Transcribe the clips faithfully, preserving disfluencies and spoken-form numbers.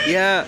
Ya.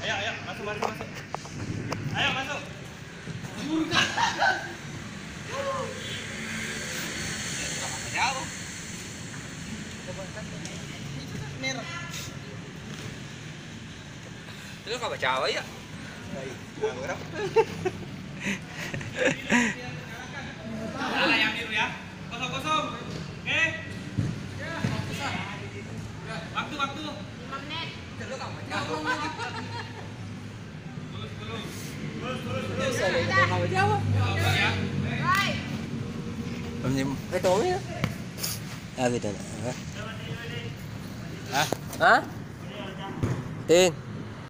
Ayo, ayo, masuk, masuk, masuk. Ayo, masuk. Jauh. Itu kan merah. Itu kan Jawa ya? Baik. Nah, berapa? Salah yang biru ya. Kosong-kosong. Oke. Waktu, waktu. Lima menit. Terus, terus. Om Jim. Eh, Tommy ya? Ah, gitu. Hah? Hah? Tin.